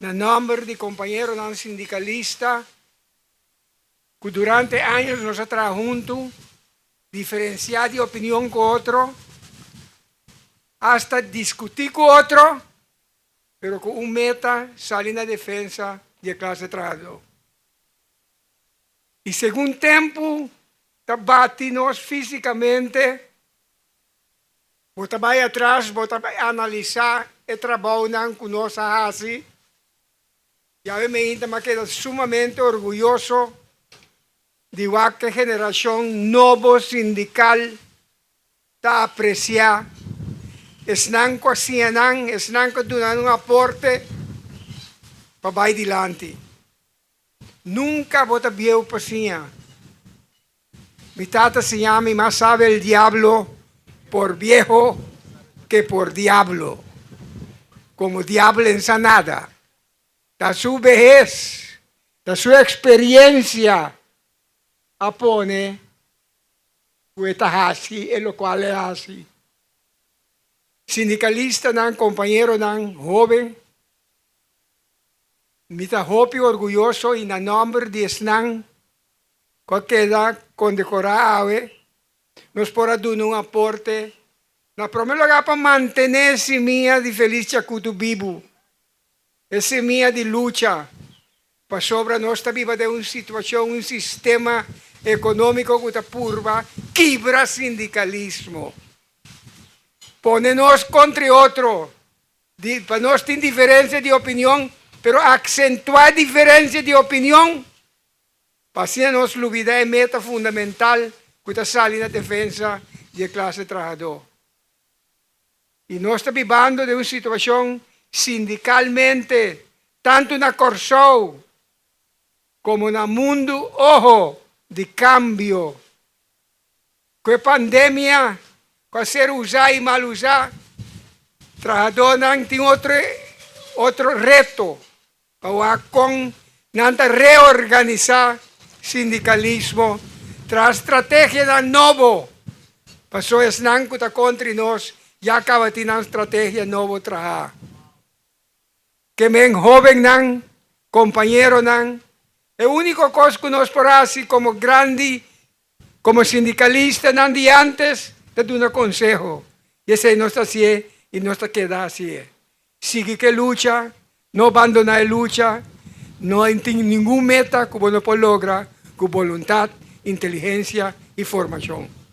Na nòmber di kompañeronan sindikalista ku durante aña nos a traha huntu, diferensiá di opinion ku otro, asta diskutí ku otro, pero ku un meta: sali na defensa di klase trahadó. I segun tempu ta bati nos físikamente, bo ta bai atras, bo ta bai analisá e trabounan ku nos a hasi. I ami ta keda sumamente orguyoso di ku generashon nobo sindikal ta apresiá esnan ku nan, esnan ku duna un aporte pa bai dilanti. Nunka bo ta bieu pa siña. Mi tata a siña mi: "Más sabe el diablo por viejo que por diablo". Komo diablo en nada. Ta su behes, ta su eksperensia a pone ku e ta hasi, e lokual e ta hasi. Sindikalistanan, kompañeronan hóben, mi ta hopi orguyoso i na nòmber di esnan ku keda kondekorá, nos por a duna un aporte na promé lugá pa mantené simia di Feliz Chakuto bibu, e simia di lucha, pasobra nos ta biba den un situashon, un sistema ekonómiko ku ta purba kibra sindikalismo. Pone nos kontra otro, pa nos tin diferensia di opinion, pero aksentuá diferensia di opinion, pa asina nos lubidá e meta fundamental ku ta sali na defensa di klase trahadó. I nos ta bibando den un situashon sindikalmente, tantu na Kòrsou komo na mundu, ojo, di kambio. Ku pandemia, ku a ser usá i mal usá, trahadónan tin otro reto pa kon nan ta reorganisá sindikalismo, traha strategia nobo. Paso esnan ku ta kontra nos, ya kaba tin strategia nobo traha. Ke men hóbennan, kompañeronan, e úniko kos ku nos por hasi komo grandi, komo sindikalistanan di antes, ta duna konseho. I esei nos ta hasi i nos ta keda hasi. Sigui ku lucha, no bandoná e lucha, no tin ningun meta ku bo no por logra ku boluntat, inteligensia i formashon.